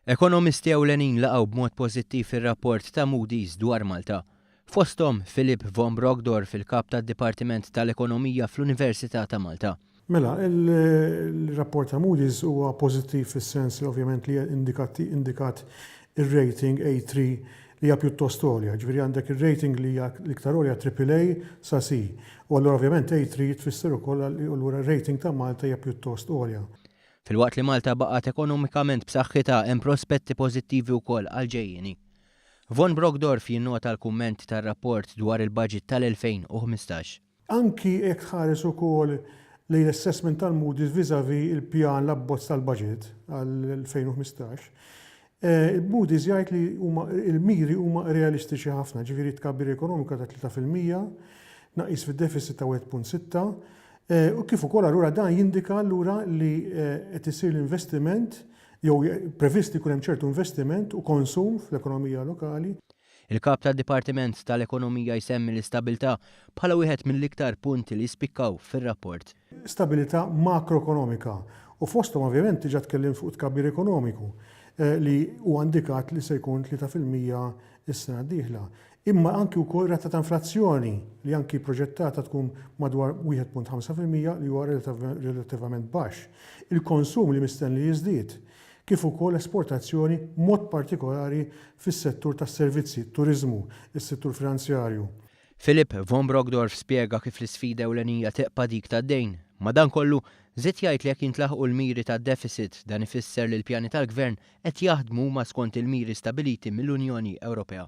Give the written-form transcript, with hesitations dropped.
Ekonomisti ewlenin laqgħu b'mod pożittiv ir-rapport ta' Moody's dwar Malta. Fosthom Philip von Brockdorff, il-Kap tad-Dipartiment tal-Ekonomija fl-Università ta' Malta. Mela, il-rapport ta' Moody's huwa pożittiv fis-sens li ovvjament li indikat ir-rating A3 li hija pjuttost għolja. Ġifieri għandek ir-rating li hija l-iktar għolja AAA sa C. U allura ovvjament A3 tfisser ukoll li allura r-rating ta' Malta hija pjuttost għolja. Filwaqt li Malta baqgħet ekonomikament b'saħħitha hemm prospetti pożittivi wkoll għall-ġejjieni. Von Brockdorff jinnota l-kummenti tar-rapport dwar il-baġit tal-2015. Anki jekk tħares ukoll lejn l-assessment tal-Moody's vis-à-vis il-pjan l-abbozz tal-budget għall-2015, il-Moody's jgħid li huma il-miri huma realistiċi ħafna, ġifieri tkabbir ekonomika ta' 3%, tnaqqis fid-deficit ta' 1.6, u kif ukoll allura dan jindika allura li qed isir l-investiment jew previst li jkun hemm ċertu investiment u konsum fl-ekonomija lokali. Il-Kap tad-Dipartiment tal-Ekonomija jsemmi l-istabilità bħala wieħed mill-iktar punti li jispikkaw fir-rapport. Stabilità makroekonomika u fosthom ovvjament diġà tkellimt fuq it-tkabbir ekonomiku li huwa indikat li se jkun 3% s-sena d-dieħla. Imma anki wkoll rata ta' inflazzjoni li anki proġettata tkun madwar 1.5% li huwa relattivament baxx. Il-konsum li mistenni li jiżdied. Kif ukoll esportazzjoni b'mod partikolari fis-settur tas-servizzi, turiżmu, is-settur finanzjarju. Philipp von Brockdorff spjega kif l-isfida ewlenija tibqa' dik tad-dejn. Madankollu, żied jgħid li jekk jintlaħqu l-miri tad-deficit, dan ifisser li l-pjani tal-Gvern qed jaħdmu huma skont il-miri stabiliti mill-Unjoni Ewropea.